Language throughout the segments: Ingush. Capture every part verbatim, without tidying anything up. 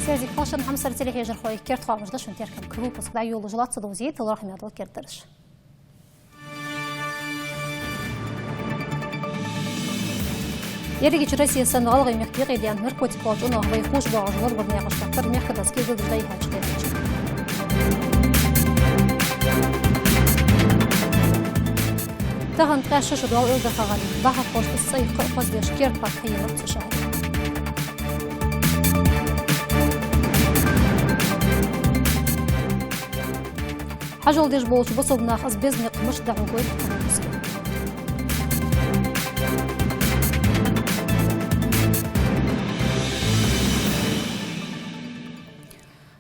Дезиг фашан хьамсара телехьежархой, керда хоамаш да шун теркам. Выпуск дӀайолалуш лоацца довзийта лоархӀаме дола кердараш. Еррига Россе санна ГӀалгӀай мехка юкъе даьнна наркотикаш чӀоагӀа вай ховш боагӀаш лорабара наькъаш тӀехьа мехкадас кулгалдаш дӀайихьача кхетача. Тахан ткъаь ши шу доал Эльдарха-ГӀалий. Бахархошта из цӀи кхы а хоза деш керда парк хьаеннай цу шахьаре. Хьажол деш болча бусалба наха из безам никъ мишта дӀахьоргйолаш.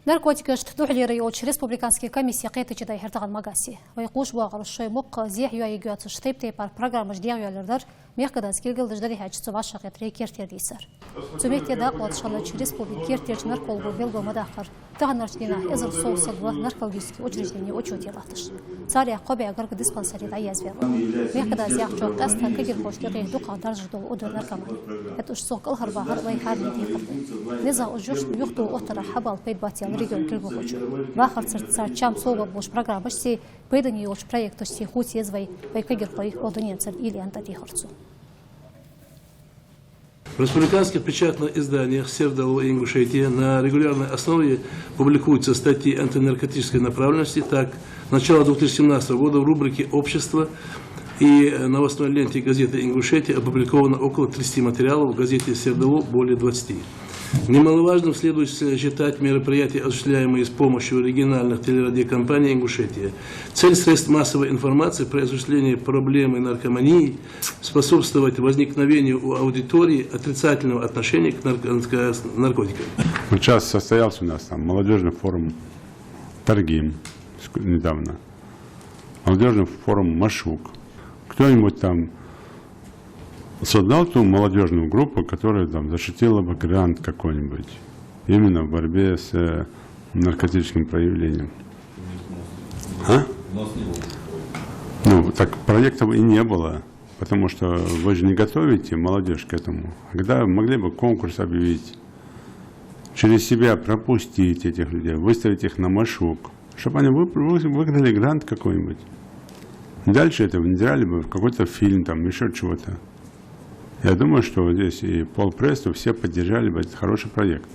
Наркотикашта духьале йолча республикански комиссе кхетаче дӀайихьар тахан Магасе. Вай ховш боагӀараш шоай мукъа зехьа йоаергйоацаш тайп-тайпара программаш дегӀайоалаяр дар, мехкадас кулгалдаш дале хьаьча цу вӀашагӀкхетаре керттера дийцар. Цу метте дакъа лоацаш хиннача республика керттерча нарколого белгал ма даккхара, таханарча дийнахьа эзар сов саг ва наркологически учреждене учёте латташ. Царех кхо бӀаь гарга диспансере дӀаязваьв. Мехкадас яхачох, къаьстта кагирхошта юкъе дукхагӀа даржаш дола дар наркомани. ХӀаьта уж цох кӀалхарбахар вай хӀаране дехар да. Низагӏа уж юхту-, юхту оттарах хьабоал пайда бац аьнна региона кулгалхочо. Вахарцара цар чам совбаргболча программашцеи пайдане йолча проекташцеи хувца еза вай, вай кагирхой, укх дунен цар уйла аьнна тӀатехар цо. В республиканских печатных изданиях «Сердало» и «Ингушетия» на регулярной основе публикуются статьи антинаркотической направленности. Так, с начала две тысячи семнадцатого года в рубрике «Общество» и новостной ленте газеты «Ингушетия» опубликовано около тридцати материалов, в газете «Сердало» более двадцати. Немаловажным следует считать мероприятия, осуществляемые с помощью региональных телерадиокомпаний «Ингушетия». Цель средств массовой информации при осуществлении проблемы наркомании — способствовать возникновению у аудитории отрицательного отношения к нарко-, к наркотикам. Вот сейчас состоялся у нас там молодёжный форум «Таргим» ск-, недавно. Молодёжный форум «Машук». Кто-нибудь там создал ту молодёжную группу, которая там защитила бы грант какой-нибудь именно в борьбе с, э, наркотическим проявлением? А? Ну, так проектов и не было, потому что вы же не готовите молодёжь к этому. Когда могли бы конкурс объявить, через себя пропустить этих людей, выставить их на Машук, чтобы они вып-, вы-, выиграли грант какой-нибудь. Дальше это внедряли бы в какой-то фильм, там, ещё чего-то. Я думаю, что вот здесь и Пол Пресс, все поддержали бы этот хороший проект.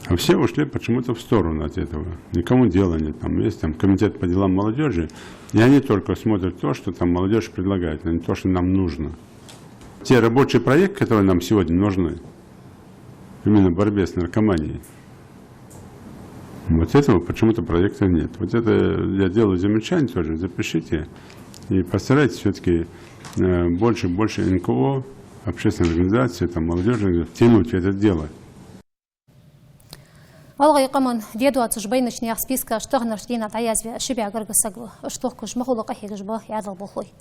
А все ушли почему-то в сторону от этого. Никому дела нет. Там есть там комитет по делам молодёжи, и они только смотрят то, что там молодёжь предлагает, а не то, что нам нужно. Те рабочие проекты, которые нам сегодня нужны, именно в борьбе с наркоманией, вот этого почему-то проекта нет. Вот это я делаю замечание тоже, запишите. И постарайтесь всё-таки, э, больше и больше НКО, общественных организаций, там, молодёжных организаций втянуть в это дело. ГӀалгӀай къаман де доацаш байнача наьха спискаш таханарча дийнахьа дӀаязваь ши бӀаь гаргга саг ва. Уж тохкаш ма хулла къахьегаш ба Ӏаьдала болхлой.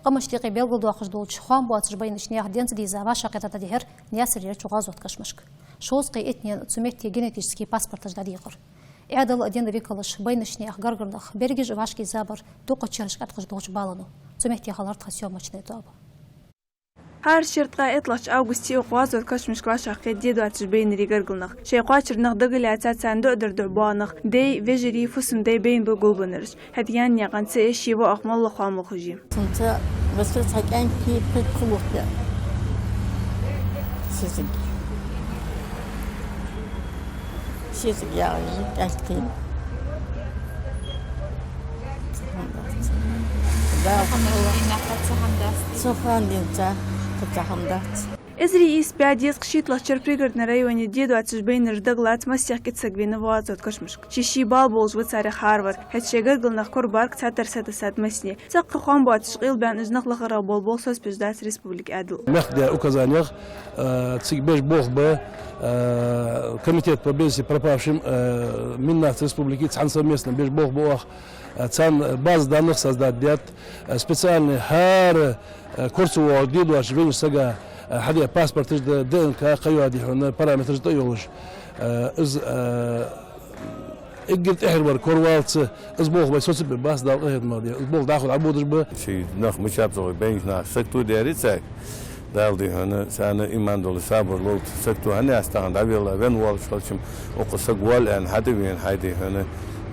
Къамашта юкъе белгалдоаккхаш долча хоам боацаш байнача наьха денца дийза вӀашагӀкхетар дӀадихьар Наьсареерча гӀазот кашамашка. Шовзткъеи иттанена цу метте генетически паспорташ дӀадийкъар. Ӏаьдал а дин а викалаш байнача наьха гаргарнах берригаш а вӀашагӀкхийзабар дукхача шерашка Ӏаткъаш долча балано. Цу метте хилар тха съёмочни тоаба. ХӀара шера ткъаь итлагӀча августе укх гӀазот кашамашка вӀашагӀкхет де доацаш байнарий гаргалнах. Шоай кхоачара нах дагалаьца, царна дуӀа дар духьа боагӀа нах, дай, вежарий, фусам-дай байнаб гулбеннараш. ХӀаьта янне къанца эшший ва оаха моллагӀа хоам лохаш. Цунца васкет хьакӀаьнки пхи кулухтя. Сизиг. Сизиг яла кӀаьнки. Да. Цу хана дийнахьа цхьа хӀама дац. Цу хана дийнахьа цхьа хӀама дац. Эзар ийс бӀаь дезткъа шийтталагӀча шера Пригородни районе де доацаш байнараш дагалаца массехк итт саг венав гӀазот кашамашка. Ший-ший бала болаш ва царех хӀаравар, хӀаьта шоай гаргалнах корабарг цхьатарра сатасад массане. Цхьаккха хоам боацаш къилбаьнна уж нах лахарах бола болх сосбеш дац республика Ӏаьдало. Мехкдаь указанех, э, цига беш болх ба, э, комитет по без вести пропавшим, э, Миннац республики, цхьана совместно беш болх ба оаха, э, царна база данных создать даьд, э, специальный хӀара, э, кура ца воагӀаш де доацаш веннача сага, э, хьадаь паспорташ да, ДНК кхайоаде хьона, параметраш тӀа а йолаш. Э, из, э, эггара тӀехьара вар коравалац, из болх вай соцабе бац, Дала къахетам болба. Из болх дӀахо дӀабодаш ба. Ший нах мичаб цо хой, бейнаш нах, саг ту дери цаьг. Дала, дий хьона, царна иман долаш, сабар лолда. Саг тӀа хьанаста хьона дӀавелла, венна волаш хилча-м, укх саг воалл аьнна хьатӀавена хьай, дий хьона,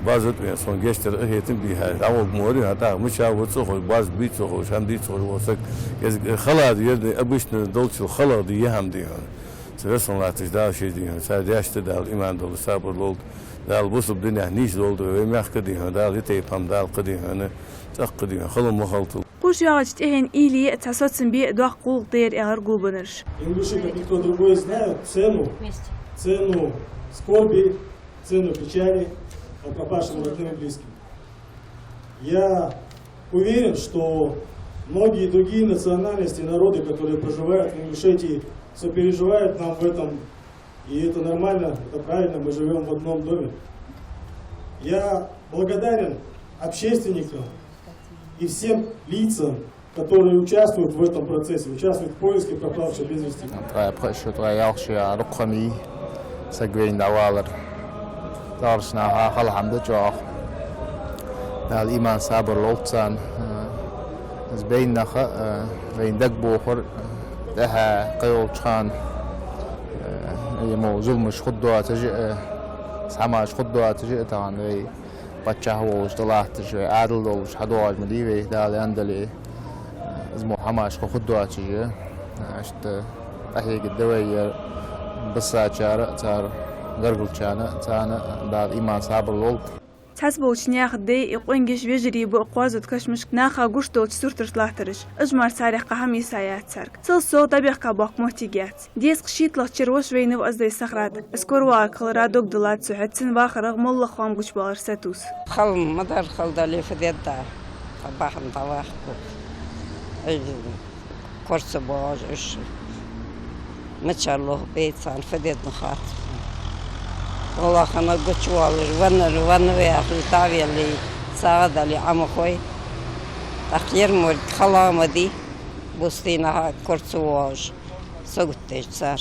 базут вен, сона гештар къахетам бий хьай. ДӀагӀорг мо варий хьо, тӀаккха мича ва цӀухуш, базут бий цӀухуш, хӀама дий цӀухуш вола саг. Из хала да ер, обычно долчул хала да ер хӀама, дий хьона. Цу Веза хинна латтача Дала ший, дий хьона, цар даьшта Дала иман долаш, сабар лолда. Дала бусалба динах нийса долда вай мехка, дий хьона, Дала из тайпа хӀама Дала кхы, дий хьона, цӀаккха, дий хьона, хала ма хилда. Кхувш йоагӀача тӀехьен уйле а, цхьа соцам бе а доккха гӀулакх да ер, аьлар гулбеннараша. Ингуши, как никто другой, знают цену, цену скорби, цену печали по пропавшим родным и близким. Я уверен, что многие другие национальности и народы, которые проживают в Ингушетии, сопереживают нам в этом. И это нормально, это правильно, мы живём в одном доме. Я благодарен общественникам и всем лицам, которые участвуют в этом процессе, участвуют в поиске пропавших без вести. Ткъаь пхи шу, ткъаь ялх шу яр укх хӀаман саг вайна дӀавалар. ТӀаккха наха хала хӀама да чӀоагӀа. Дала иман, сабар лолда царна. Из байна нах а, вайна дагабохар, тӀехьа кхыйолча хана, э, мо зуламаш хургдоацаш а, хӀамаш хургдоацаш а, тахан вай паччахь волаш далатташ, вай Ӏаьдал долаш хьадоагӀаш ма дий вай, Дала аьннадале, из мо хӀамаш кхы хургдоацаш а. Иштта къахьегаргда вай ер бассачар а, цар гаргарчарна а, царна а Дала иман, сабар лолда. Цхьаболча наьха дай а, къонгаш а, вежарий а ба кхоазот кашамашка наха гуш долча сурташта латтараш. Уж мара царех кхы хӀама йисаяц царга. Цул совгӀа дӀабехка боккха моттиг яц. Дезткъа шийтталагӀча шера воша вайнав Оздой Сахрат. Из коравоагӀаргхилара догдалац цу хӀаьта цун вахарах моллагӀа хоам гучабоалар сатувс. Хала ма дар, хала дале фу дергда, тха бахьан дӀавахаргва. Ай, кора ца боагӀаш уж. Мичара лохбе царна, фу дергда хац. ГӀалгӀай хана гучавоалаш, ванна, ванна ваьхе, дӀавелле, сагӀа дале, Ӏомахой. ТӀаккха ер морг хала ма дий, бусалба динах кора ца воагӀаш, сагот деш цар.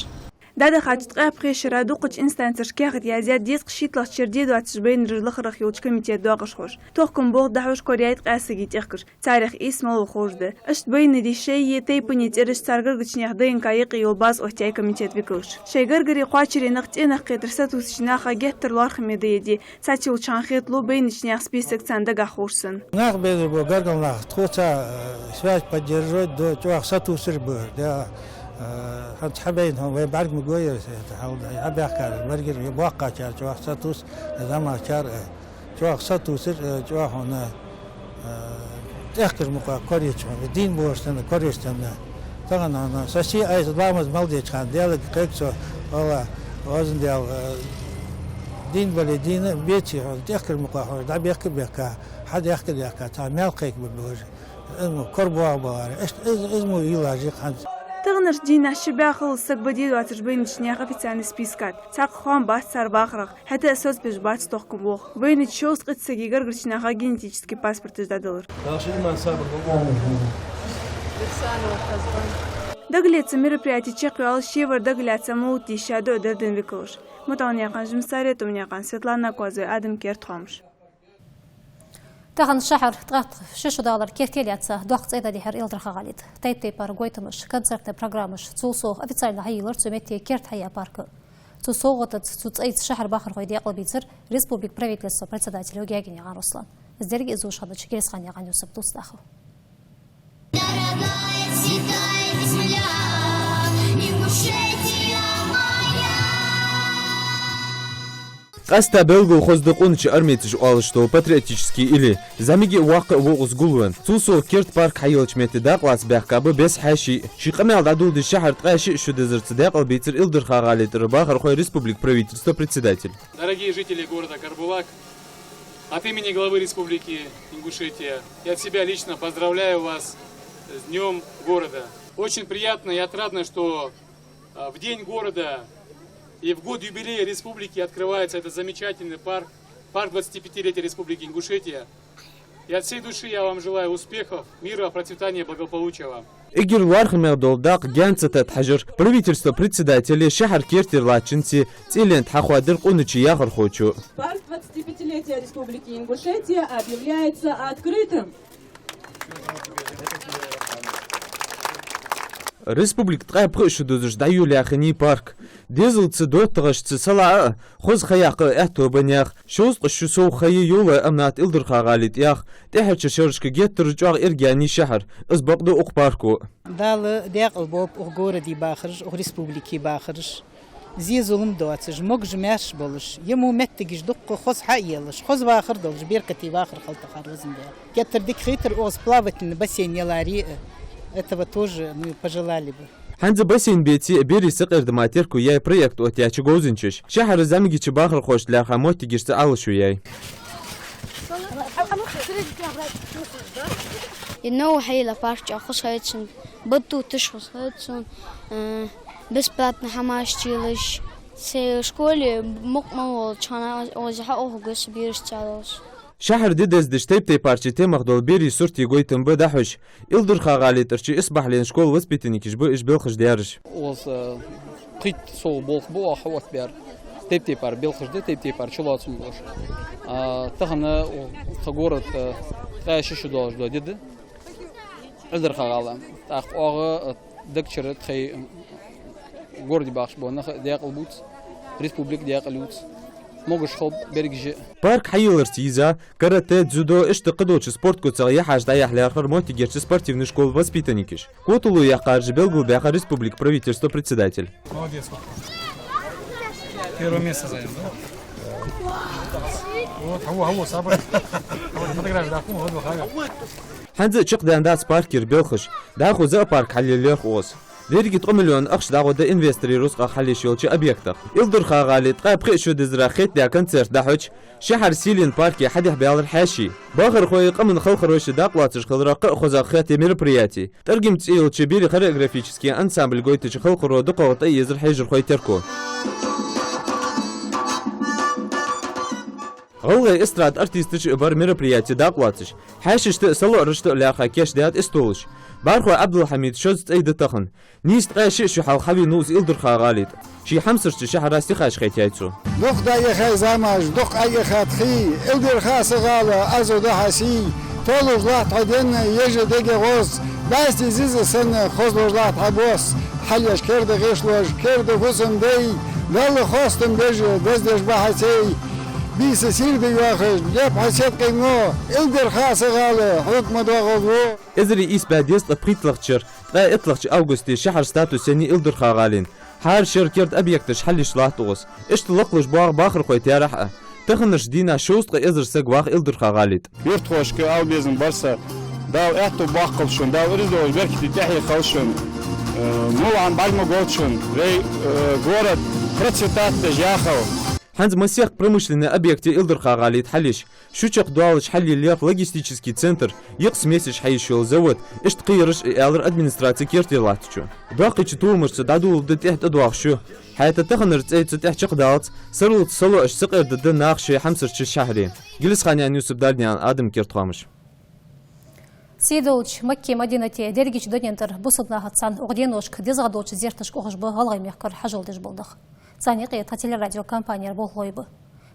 ДӀадахача ткъаь пхе шера дукхача инстанцеша каьхат язъяьй дезткъа шийтталагӀча шера де доацаш байнараш лахарах йолча комитета доакъашхоша. Тохкам болх дӀахьош кораяьй ткъаь сага тӀехкаш. Царех ийс малав ховш да. Иштта байнарий шоай, тайпанеи цӀераш цар гаргарча наьха ДНК юкъе йола база оттаяьй комитета викалаша. Шоай гаргарий кхоачаренах цӀенах кхетар сатувсача наха геттара лоархӀаме да ер ди. Цхьайолча хана хеталу байнача наьха список царна дагахьа ховш санна. Нах, байнараш ба, гаргара нах, тхоца, э, связь поддерживать ду, чӀоагӀа сатувсаш ба. Да, э, хӀанз хьабайна хьона вай бӀарга ма гой, это хьал, хьабаьхкар, баргир боккхачар чӀоагӀа сатувс, замачар, э, чӀоагӀа сатувсаш, э, чӀоагӀа хьона, э, тӀехкар мукъагӀа корайича хьона, дийна болаш санна, корайича санна. Тахан хьона, со сий айса ламаз мел деча хана, Даьлага кхайк со, валлахӀи, Ӏовзан Даьла, э, дийна бале дийна, беций хьона, тӀехкар мукъагӀа хьона, дӀабехка а бехка, хьадаьхка а даьхка, цхьа маьл кхайкабергболаш. Из мо корабоагӀа балара. Иштта из, из мо йилаж я хӀанз. Таханарча дийнахьа ши бӀаь халла саг ба де доацаш байнача наьха официальни спискаца. Цхьаккха хоам бац цар вахарах, хӀаьта а соцабеш бац тохкам болх. Байнача шовзткъеи итт сага гаргарча наха генетически паспорташ дӀадалар. Дала ший иман, сабар лолда. Дагалаьца мероприяти чакхйоалаш, шевар дагалаьца мовлат дийша дуӀа дар дина викалаша. МутӀалнаькъан Жансари, Тумнаькъан Светлана, Коазой Адам, «Керда хоамаш». Тахан шахьар ткъаь ши шу далар керте лаьца доккха цӀай дӀадихьар Илдарха-ГӀалий тӀа. Тайп-тайпара гойтамаш, концертни программаш, цул совгӀа официально хьайийллар цу метте керда хьаяь парк а. Цу совгӀатаца, цу цӀайца шахьара бахархой даькъалбийцар республика правительства председатель Гаьгенаькъан Руслан. Из деррига иззуш ханнача Гелисханаькъан Юсуп дувц дӀахо. Къаьстта белгалхоза да къунача армейцаша оалаш дола патриотически или. ЗӀамига а, воккха а ва укхаза гулвенна. Цул совгӀа керда парк хьайийллача метте дакъа лаца баьхка ба Беса Хьаьший. Ший къамаьл дӀадоладеш шахьара ткъаь ши шу дизарца даькъалбийцар Илдарха-ГӀалий тӀара бахархой республика правительства председатель. Дорогие жители города Карабулак, от имени главы Республики Ингушетия и от себя лично поздравляю вас с Днём города. Очень приятно и отрадно, что, а, в День города и в год юбилея республики открывается этот замечательный парк, парк двадцатипятилетия Республики Ингушетия. И от всей души я вам желаю успехов, мира, процветания, благополучия вам. Эггара лоархӀаме дола дакъа гаьна ца тӀатӀахьежар. Правительства председателе шахьара кертера латтачунца цӀи лента хьахоадир къунача яхархочо. Парк двадцатипятилетия Республики Ингушетия объявляется открытым. Республика ткъаь пхи шу дузаш дӀайолаяь хиннай парк. Дезалца, доттагӀашца салаӀа а, хоза ха яккха а аьттув ба наьха. Шовзткъа шу сов ха я Евлой Амината Илдарха-ГӀалий тӀа яьха. ТӀехьарча шерашка геттара чӀоагӀа эргаяьннай шахьар. Из бакъду укх парко. Дала даькъала болба укх городе бахараш, укх республике бахараш. Зе-зулам доацаш, могаш-маьрша болаш, е мо моттигаш дукха хоза хьаелаш, хоза вахар долаш, беркате вахар хилда тха розан Даьла. Геттара дика хетар укхаза плавательный бассейн яларе а, этого тоже мы пожелали бы. ХӀанз бассейн беце а, берий сакъердама терко яь проект оттаяьча говзанчаша шахьара зӀамигача бахархошта лаьрхӀа моттигашца Ӏалашо яьй. Е новый хьайла парк чӀоагӀа хоза хет сона, баттуташ хоза хет сона, э, бесплатно хӀамаш телаш, се школе мукъа мел волча хана оаха хьаоха гуш бераш цалос. Шахьар дидездаш тайп-тайпарча темах дола берий суртий гойтам ба дӀахьош. Илдарха-ГӀалий тӀарча исбахьален школа воспитанникаш ба уж белхаш дераш. Укхаза, э, пхийтта сов болх ба оаха хьаоттабаьр. Тайп-тайпара белхаш да, тайп-тайпара чулоацам болаш. А, тахан, э, тха город, э, ткъаь ши шу долаш да ди да. Илдарха-ГӀала. ТӀаккха оаха, э, дагчара тхай, э, городе бахаш бола нах даькъала бувц, республика даькъала ювц. Могаш хилба берригаш а. Парк хьаеларца йиза каратэ, дзюдо, иштта кхыдолча спорта куцах яхьаш дӀаяхьа лаьрхӀар моттигерча спортивни школа воспитанникаша. Котало яьккхараш белгалбаьхар республика правительства председатель. Молодец. Первое место занял, да? Вот, алло, алло, собрать. Вот, фотографию, да, вот, вот, вот. ХӀанз а чакхдаьнна дац паркера белхаш, дӀахо зоопарк хьалъе лерхӀ укхаза. Деррига ткъо миллион ахча дӀагӀоргда инвесторий рузкъах хьалъеш йолча объектах. Илдарха-ГӀалий ткъаь пхи шу дизара хетадаь концерт дӀахьоча, шахьара сийлен парке хьадехьабаьлар хьаьший. Бахархой, къаман халхарой шоай дакъа лоацаш хиларах кхы а хозагӀа хет ер мероприяти. «ТӀаргим» цӀи йолча берий хореографически ансамбль гойтача халхаро дукхагӀа тӀаэзар хьежархой терко. ГӀалгӀай эстрада артисташ а бар мероприяте дакъа лоацаш. Хьаьшашта а, салоӀарашта а лаьрхӀа кийчдаьд истолаш. БӀархой Ӏабдулхьамида шозза цӀай да тахан. Нийсса ткъаь шиъ шу хьалха хьавена ва из Илдарха-ГӀалий тӀа. Ший хьамсарча шахьара стихаш хетаяьй цо. Дукха дӀаихай замаш, дукха Ӏоихад хий, Илдарха са гӀала, Ӏазу да хьа сий. Толуж латт хьо денна, ежа дега гӀоз, бӀаьсти зиза санна, хозлуж латт хьа бос. Хьалъеш керда гӀишлош, керда фусам дай, Далла хоастам беш, деза деш ба хьа цӀай. Бийса сийрда йоахаш, леп хьа седкъий во, Илдарха са гӀала, хьога ма доагӀалва. Эзар ийс бӀаь дезткъа пхийтталагӀча шера ткъаь итталагӀча августе шахьара статус еннай Илдарха-ГӀалийна. ХӀара шера керда объекташ хьалъеш латт укхаза. Иштта лакхлуш боагӀа бахархой таьрахьа а. Таханарча дийнахьа шовзткъа эзар саг вах Илдарха-ГӀалий тӀа. Юртахошка ала безам бар са: Дала аьттув боаккхалба шун, Дала ираз долаш беркате тӀехье хилда шун. Э, мула хӀама бӀарга ма голда шун. Вай, э, город процветать деш яхалва. ХӀанз масех промышленни объект я Илдарха-ГӀалий тӀа хьалъеш. Шу чакхдоалаш хьалъе лерхӀ логистически центр, йикъа смесаш хьаеш йола завод, иштта кхыяраш а, аьлар администраце керте латтачо. Доккхача толамашца дӀадоладу тӀехьа тӀадоагӀа шу. ХӀаьта таханара цӀай цу тӀа чакхдалац, сарралца салоӀаш сакъердадда наха шоай хьамсарча шахьаре. Гелисханаькъан Юсуп, Дарданаькъан Адам, «Керда хоамаш». Сийдолча Макка-Мадинате дерригача дунен тӀара бусалба нахаца цхьана укх деношка дезагӀа долча зерташка ухаш ба ГӀалгӀай мехкара хьажол деш бола нах. Царна юкъе тха телерадиокомпанера болхлой ба.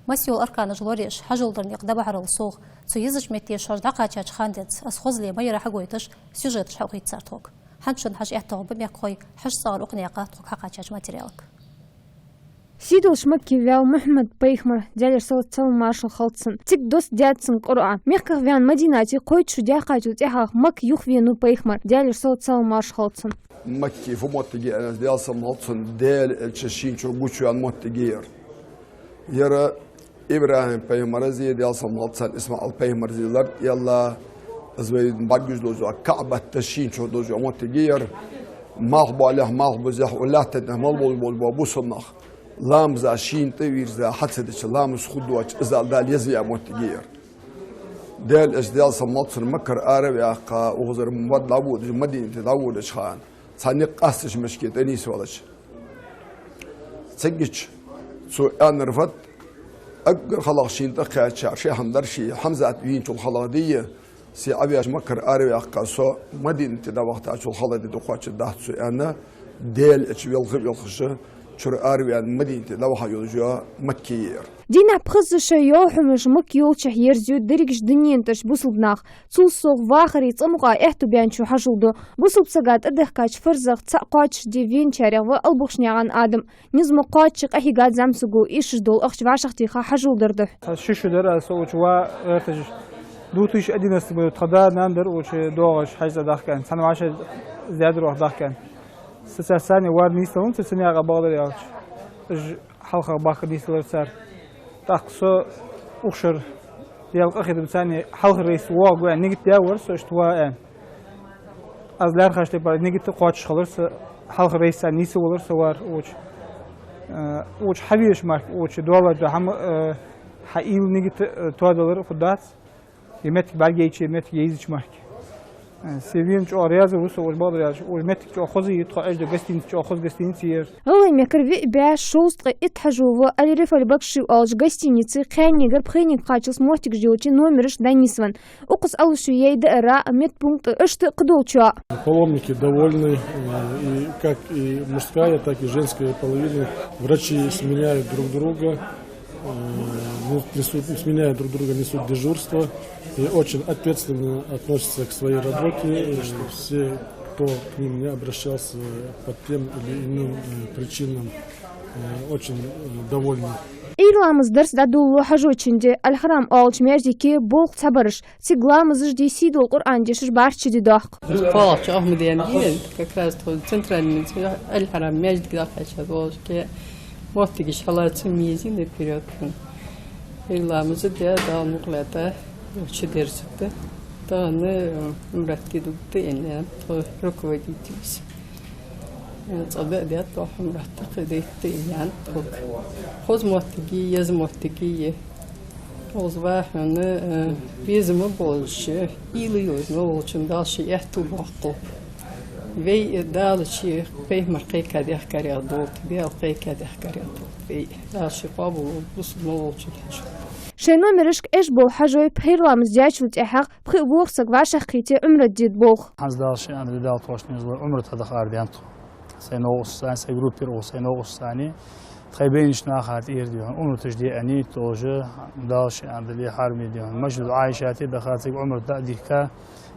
Масса йола арканаш лораеш, хьажол дара никъ дӀабахьарал совгӀа, цу йизача метте шоаш дӀакхаьчача хана денз, из хозал ма яр хьагойташ, сюжеташ хьаухийт цар тхога. ХӀанз шун хьажа аьттув ба мехкахой хьажцӀагӀара укх наькъа тхога хьакхаьчача материалага. Сийдолча Макка ваьв Мухьаммад-пайхамар, Даьлера салот-салам-моаршал хилда цунна. Цига доссадаьд цунна Къуръан. Мехках ваьнна Мадинате кхойтта шу даьккхачул тӀехьагӀа Макка юхавенав пайхамар, Даьлера салот-салам-моаршал хилда цунна. Макка фу моттиг я аьнна, Даьла салам хилда цунна, Даьла Элча шийна чу гучаваьнна моттиг я ер. Ер ИбрахӀим-пайхамара зе, Даьла салам хилда цунна, ИсмаӀал-пайхамара зе лартӀаелла, из вай бӀаргагуш долаш дола КаӀбат шийна чу долаш дола моттиг я ер. Малх боалехь, малх бузехь, укх лаьтта тӀа мел болаш бола бусалба нах ламаза шийна тӀавийрза хьа ца дича, ламаз хургдоацаш, из Дала еза яь моттиг я ер. Даьла Элча, Даьла салам хилда цунна, Маккара ара а ваьккха, укхазара ма дӀаводаш, Мадинате дӀаводача хана цхьа никъ къасташ мешке тӀа нийсвелча, цигача цо аьннар фуд: эггара хьалха шийна тӀакхаьчар ши хӀама дар, ший Хьамзат вийначул хьалха ди я, се Ӏовежа, Маккара ара а ваьккха, со Мадинате дӀавахийтачул хьалха ди дукхача дац, цо аьнна, Даьла Элча велха а велхаш, Чура араваьнна Мадинате дӀаваха йолаш йола Макка я ер. Дийнахьа пхезза шоай йоахамаш Макка йолча ерзаю дерригача дунен тӀа бусалба нах. Цул совгӀа вахаре цкъа мукъагӀа аьттув баьнначо хьажол ду. Бусалба сага тӀадехкача фарзех цаӀ кхоачашде веначарех ва Албухчнаькъан Адам. Низ ма кхоачча къахьийгад зӀамсаго, эшаш дола ахча вӀашагӀтеха хьажол дар духьа. Аз ши шу дар аз, со уча ва гӀерташ. Две тысячи одиннадцатом году тха да-нана дар уча доагӀаш хьажцӀа дахкан. Цхьан вӀаши зядрох дахкан. Са царца цхьана вар нийсденна, цу наькъа бакъдар аьлча. Уж хьалхагӀа бахка нийсделар цар. ТӀаккха со ухшар Даьла къахетамца хьалхара рейс воагӀаргва аьнна нигат даь вар со, иштта ва аьнна. Аз лаьрхӀача тайпара нигат кхоачаш хилар са, хьалхара рейсаца нийсвалар со вар уча. Э, уча хьавеш мара, уча доаллар да хӀама, э, хьа уйла нигат, э, тоадалар фу дац. Е моттиг бӀаргайча, е моттиг йовзача мара. Э, се вена чӀоагӀа раьза ва со, уж бакъдар аьлча, уж моттиг чӀоагӀа хоза я, тхо Ӏеш да гостиница чӀоагӀа хоза гостиница я ер. ГӀалгӀай мехкара виъ бӀаь шовзткъеи итт хьажо ва Аль-Риф аль-Бакши оалача гостинице кхаьннегара пхеннегара кхаччалца моттигаш йолча номераш дӀанийсвенна. Укхаза Ӏалашъю яй даар а, медпункт а, иштта кхыдолчоа. Паломники довольны, э, и как и мужская, так и женская половина. Врачи сменяют друг друга, э, несут, сменяют друг друга, несут дежурство и очень ответственно относятся к своей работе. Э, все, кто к ним не обращался по тем или иным, э, причинам, э, очень, э, довольны. Ӏуйра ламаза дарс дӀадолалу хьажочунна. Аль-Хьарам оалача маьждиге болх цхьабараш. Цига ламазаш де, сийдола Къуръан дешаш барчча де доахк. КхоалагӀча Ахмаден дийнахьа, как раз тхо центральный, Аль-Хьарам маьждиге дӀакхаьчад волашке. Моттигаш хьалаца мезий наперёд. Ӏуйра ламаза де, Дала мукъ лаьтта, чу дерзаргда. Тахан, э, Ӏумрат де дугда аьнна, тхо руководитель. Э, цкъа беа детта, Ӏумрат кхы дайтта аьнна тхога. Хоза моттиг я, еза моттиг я. Хоза вахана, э, безам болаш, уйла йолаш волчунна Дала ший аьттув боаккхалба. Вай, э, Дала ший пайхамар кхайкадехкарех долда, Даьла кхайкадехкарех долда вай. Дала ший къоабал долда бусалба волча хьажол. Шоай номерашка Ӏеш бола хьажой пхьера ламаз даьчул тӀехьагӀа пхи-ворхӀ саг вӀашагӀкхийтте Ӏумрат де да болх. ХӀанз Дала ший аьнна, Дала тхоашта низ лой, Ӏумрат хьадаха араденнад тхо. Сай новкъосташца, сай группера ухаш, сай новкъосташца. Тхай байнача наха тӀера дий хьона Ӏумраташ де аьнна ният долаш, Дала ший аьнна дале, Хьарме дий хьона Масжид Ӏайшате даха, цига Ӏумрат дӀа а дихка,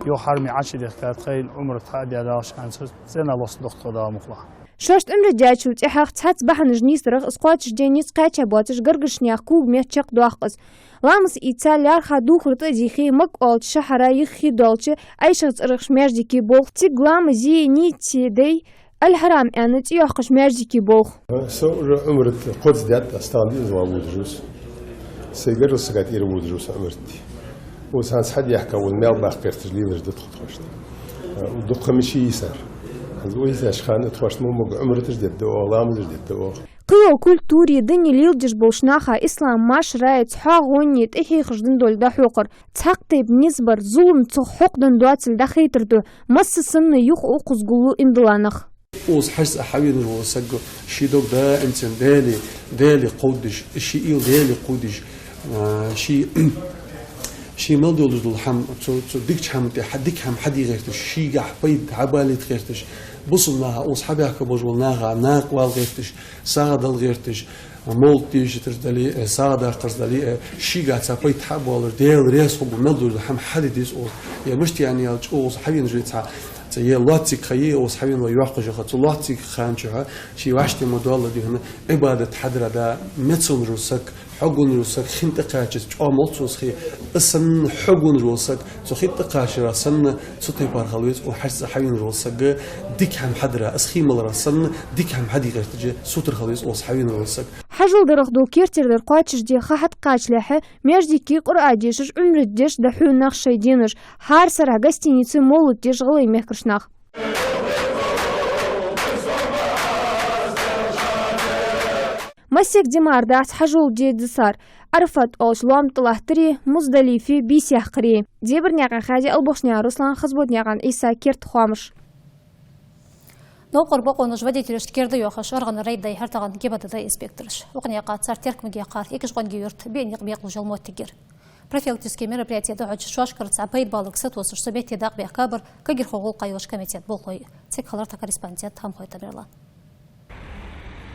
юха Хьарме Ӏочу а дихка, тхай Ӏумрат хьа а даь, Дала ший аьнна цу цӀенах лоацаргда тхо, Дала мукъ лахь. Шоашта Ӏумрат даьчул тӀехьагӀа цхьацца бахьанаш нийсдарах, из кхоачашде низ кхаьча боацаш гаргарча наьха когаметта чакхдоаккх из. Ламаз ийца лаьрххӀа дувхар тӀа а дийхе, Макка оалача шахьара юххе долча Ӏайшат цӀерагӀча маьждиге болх, цига ламази нийсаи дай, Аль-Хьарам аьнна цӀи йоаккхача маьждиге болх. Со уже Ӏумрат кхозза даьд, аз тахан диъаза ва водаш ва со. Сай гаргарча сага тӀера водаш ва со Ӏумрат де. Укхаза хӀанз хьадаьхка, вон мел баккха гӀерташ лелаш да тхо тхоашта. Дукха ма ши йисар. ХӀанз вай йисача хана тхоашта мо могаш Ӏумраташ дергда оаха, ламазаш дергда оаха. Кхыйола культуреи дини леладеш болча наха ислам машараи цхьоагӀонеи тӀахьехаш дӀадоладу хьехар. Цхьаккха тайпа низ бар, зулам цох хьокхаденна доацилга дӀахайтар да, масса санна юха укхаза гуллу иман дола нах. Укхаза хьажцӀа хьавена вола саг, ший дог даим цӀена Даьлага, Даьлага кховдадеш, ший уйла Даьлага кховдадеш, а, ший, ший мел долаш дола хӀама, цу, цу дикача хӀаман тӀа хьа-, дика хӀама хьаде гӀерташ, шийгахьа пайда хьабалийта гӀерташ, бусалба наха, укхаза хьабаьхка болаш болча наха накъавала гӀерташ, сагӀа дала гӀерташ, мовлат дешийтараш дале а, сагӀа даккхараш дале а, шийгахьа цхьа пайда хьа а боалаш, Даьла раьза хургбола мел долаш дола хӀама хьаде деза укхаза. Е мишта аьнна аьлча, укхаза хьавена вай цхьа, цхьа е лоацилга ха я, укхаза хьавена вай йоккхаш яха. Цу лоацилга хана чухь ший вӀаштӀехьа ма доаллара дий хьона, Ӏибадат хьадара да, мецвенна вола саг, хьогвенна вола саг, хин тӀакхаьчача чӀоагӀа моллагӀа цо хи, из санна хьогвенна вола саг, цу хи тӀакхачара санна, цу тайпара хила веза укхаза хьажцӀа хьавена вола саг, дика хӀама хьадара, из хи малара санна, дика хӀама хьаде гӀерташ, сутара хила веза укхаза хьавена вола саг. Хьажол дарах дола кертердар кхоачашде ха хьатӀакхачалехьа, маьждиге Къуръан дешаш, Ӏумрат деш дӀахьу нах шоай денаш, хӀара сарахьа гостинице мовлат деш гӀалгӀай мехкарча наха. Массехк ди мара дац хьажол де дисар. Ӏарафат оалача лоам тӀа латтари, Муздалифе бийса яккхари. Дебарнаькъан Хади, Албохчанаькъан Руслан, Хазботнаькъан Ӏийса, «Керда хоамаш». Новкъарча бокъонаш водителашта керда йоахаш аргӀанара рейд дӀайихьар тахан ГИБДД инспектораша. Укх наькъа цар теркам баьккхар Экажкъонгий-Юрта биъ никъ бекъалуш йола моттиг яр. Профилактически мероприяти дӀахьоча шоашкара цхьа пайда баларга сатувсаш цу метте дакъа баьхка бар кагирхой гӀулакха йолча комитета болхлой. Цига хилар тха корреспондент Хамхой Тамерлан.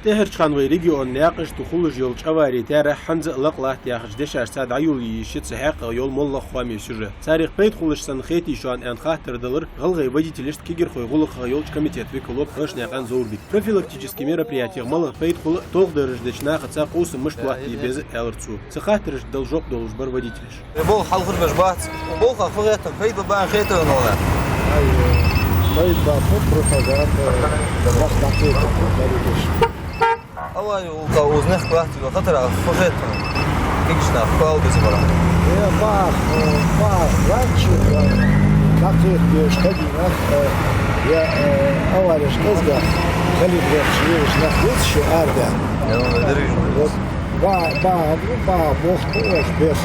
ТӀеххьарча хана вай региона наькъашта хулаш йолча аварий таьрахь хӀанз а лакха латт яхача дешашца дӀайолае йиш я цу хьакъехьа йола моллагӀа хоамий сюжет. Царех пайда хулаш санна хетий шоана аьнна хаттар далар гӀалгӀай водителашта кагирхой гӀулакхех йолча комитета викало Хошнаькъан Зоврбика. Профилактически мероприятех малагӀа пайда хул а, толхадараш деча нахаца къовсам мишта лоаттабе беза а, аьлар цо. Цу хаттарашта дала жоп долаш бар водителаш. Э, болх хьалхарбеш бац. Болхах фу хетам, пайда ба аьнна хетар хьона? Ай, пайда ба, фу, просто, да, э, вахт дӀакхетар, фу, даригаш. Аварий гӀулакха уза нах латтача хатара фу хетар хьона? Кагийча наха кхоал беза бара. Э, бах, э, бах, ванчу, да, дӀакхетабеш кагий нах, э, я, э, авареш кӀезигагӀа хилар бехаш, вираш нах вуц шу арда. Я, он дерриш. Вот, ба, ба, ба, бох, бох, бех.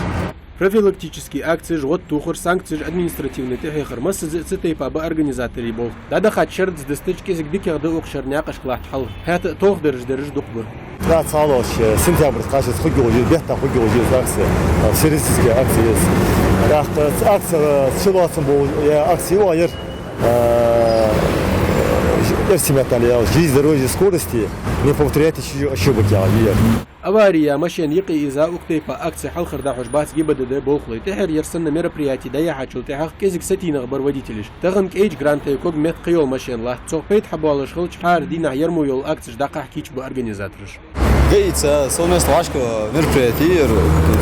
Профилактически акцеш, гӀод тохар, санкцеш, административни тӀехьехар массаза а цу тайпа ба организаторий болх. ДӀадахача шерца дистача кӀезига дикагӀа да укх шера наькъашка латта хьал. ХӀаьта а толхадараш дараш дукха ба. Тха цхьалош, э, сентябрь кхачац хуггулжи, бетта хуггулжи акция, э, всероссийская акция есть. ТӀаккха, э, акция, э, чулоацам бу, э, акция вайр, э, эрсий меттала ял, жизнь дороже скорости, не повторяйте чужие ошибки, ял. Авария, машен юкъе из а укх тайпа акци хьалхара дӀахьош бац ГИБДД болхлой. ТӀеххьара ер санна мероприяти дӀаяхьачул тӀехьагӀа кӀезига сатийнагӀа бар водителаш. Тахан кӀайча грантей ког метта кхыйола машен латт. Цох пайда хьабоалаш хилча, хӀара дийнахьа ер мо йола акцеш дӀакхахьа кийча ба организатораш. Гаица совместно вӀашка мероприятие яр,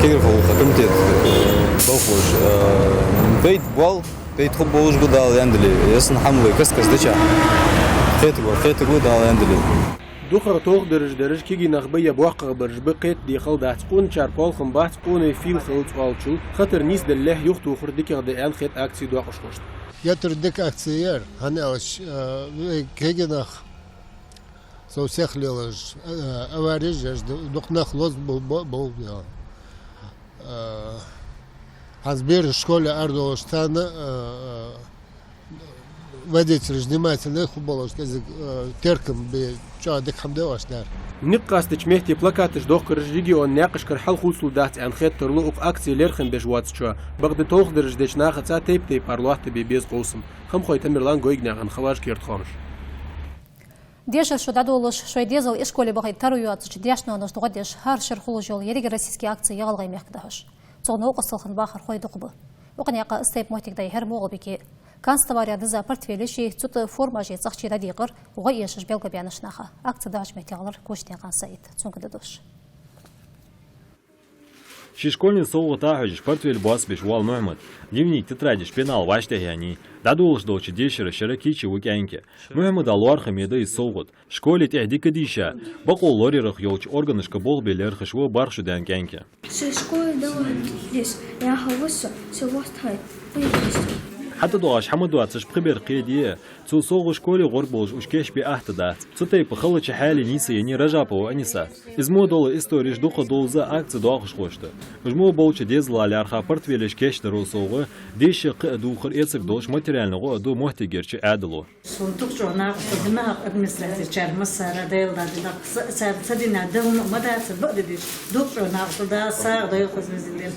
кагирхой гӀулакха комитет, э, болхлой. Э, пайда боал, пайда хургболаш ба, Дала аьннадале. Ер санна хӀама вай каст-каста дича, кхетаргвар кхетаргва, Дала аьннадале. ДукхагӀа толхадараш дараш кагий нах ба е боккхагӀбараш ба, кхетаде хала дац. Къоначар кхолхам бац, къоной фийла хилац оалачул, хатар нийсдалалехь юхатохар дикагӀа да аьнна хет акци доакъашхошта. Геттара дика акци яр, хӀана аьлча, э, вай кагий нах со сех лелаш, э, авареш еш, ду-, дукха нах лозабу, бо-, бо-, бо-, Э, хӀанз бераш школе арадолаш царна, э, э, водителаш внимательни хургболаш кӀезига, э, теркам бе, чӀоагӀа дика хӀама да оаш дар. Никъ къастача метте плакаташ дохкараш региона наькъашкара хьалхувцалургдац аьнна хетаргда укх акци лерхӀам беш воацачоа. Бакъда толхадараш деча нахаца тайп-тайпара лоаттабе беза къовсам. Хамхой Тамерлан, Гойгнаькъан Хаваж, «Керда хоамаш». Дешара шу дӀадолалуш, шоай дезал ишколе бахийта таро йоацача даьшта-ноаношта гӀо деш, хӀара шера хулаш йола еррига российски акци я ГӀалгӀай мехка дӀахьош. Цунна новкъостал хинна бахархой дукха ба. Укх наькъа из тайпа моттиг дӀайихьар МагӀалбике. Канцтоварех дизза портфелаши, цу тӀа формаши цӀагӀарчий дӀадийкъар гӀо эшаш белгалбаьннача наха. Акци дӀахьоча метте гӀалар Кушнаькъан Саид. Цунга да дош. Ший школьни совгӀата хьежаш портфель боацабеш воал Мухьмад. Дневник, тетрадеш, пенал вӀаштӀехьаяьннай. ДӀадолалуш долча дешара шера кийча ва кӀаьнк. Мухьмада лоархӀаме да из совгӀат. Школе тӀехьа дика дийша, бокъо лораяра йолча органашка болх бе лерхӀаш ва бархӀ шу даьнна кӀаьнк. Со школе дӀавахар деш, яхьа ва со, со вахтхай, вай веста. ХӀаьта доагӀаш хӀама доацаш пхи бер кхеде, цул совгӀа школе гӀоргболаш уж кийчбе атта дац. Цу тайпа халача хьале нийсъеннай Ражапова Анисат. Из мо дола истореш дукха долза акци доакъашхошта. Уж мо болча дезала лаьрхӀа портфелаш кийчдаро совгӀа, деша кхы а дувхар эцаргдолаш материальни гӀо а ду моттигерча Ӏаьдало. Сона дукха чӀоагӀа накъостал да наха администрацечар массара, Даьла дина, са, са, са дина да хӀама ма дац, бакъда деш, дукха чӀоагӀа накъостал да, сагӀа дойла хоза веза дина.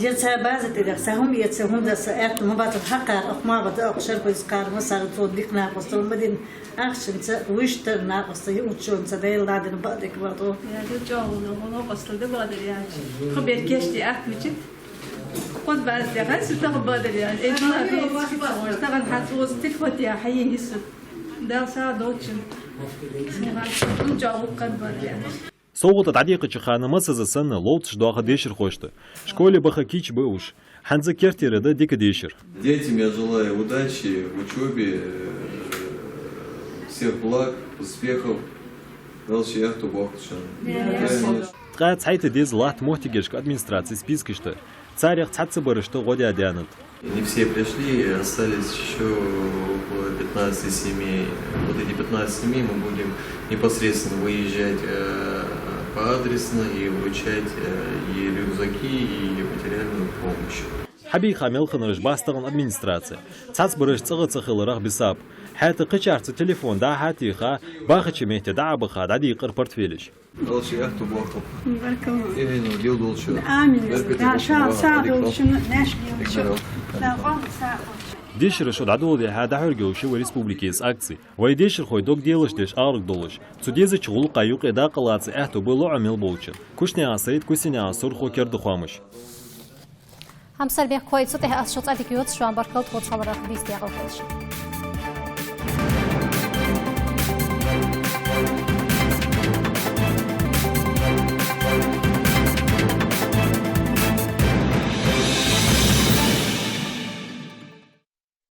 Е цар базар тӀа дехар, са хӀама эца, хӀама да са аьттув ма бацар, хьакхар, ах ма бада, ах шарфаза кхар массара, цо дика накъостал ма дина. Ахчанца, вуйштара накъостал, учёнца, Даьла дина, бакъдика бакъду. Я, дукха чӀоагӀа накъостал да бакъдар яхача. Хабар кийчде атта вичит. Кхоза баьзза яхар, сутаха бадар ян. Э, дила бе, тахан хьацӀоз тик хотя хьаен йису. Дала сагӀа долчун. СагӀа чӀоагӀа укхан бар ян. СовгӀата дӀадийкъача хана массаза санна ловцаш доаха дешархошта. Школе баха кийча ба уж. ХӀанз кертера да дика дешар. Детям я желаю удачи в учёбе, э, всех благ, успехов. Дальше я хто бохчан. Ткъаь цхьайтта деза латт моттигерча администраце спискашта. Царех цхьаццабарашта гӀо даь даьннад. Не все пришли, остались ещё около пятнадцати семей. Вот эти пятнадцать семей мы будем непосредственно выезжать, э, поадресно и вручать, э, и рюкзаки, и материальную помощь. Хьабийха мел хиннараш бац тахан администраце. Цхьаццабараш цӀагӀа ца хиларах бисаб. ХӀаьта кхычарца телефон дӀа-хьа теха, бахача метте дӀа а баха, дӀадийкъар портфелаш. Дальше я хто бохаб. Баркалла. Именно дел долча. Амин. Беркате да, ша, ша долча, наш гилча. Да, вам са. Дешара шу дӀадоладе хьа дӀахьоргйолаш я вай республике из акци. Вай дешархой дог делаш деш аргдолаш, цу дезача гӀулакха юкъе дакъа лаца аьттув ба лоӀамел болча Кушнаькъан Саида, Кусенаькъан Сурхо, керда хоамаш. Хьамсара мехкахой, цу тӀа аз шун цӀадика йоацаш ва, баркал тхоца хиларах, бийса декъала хилда шун.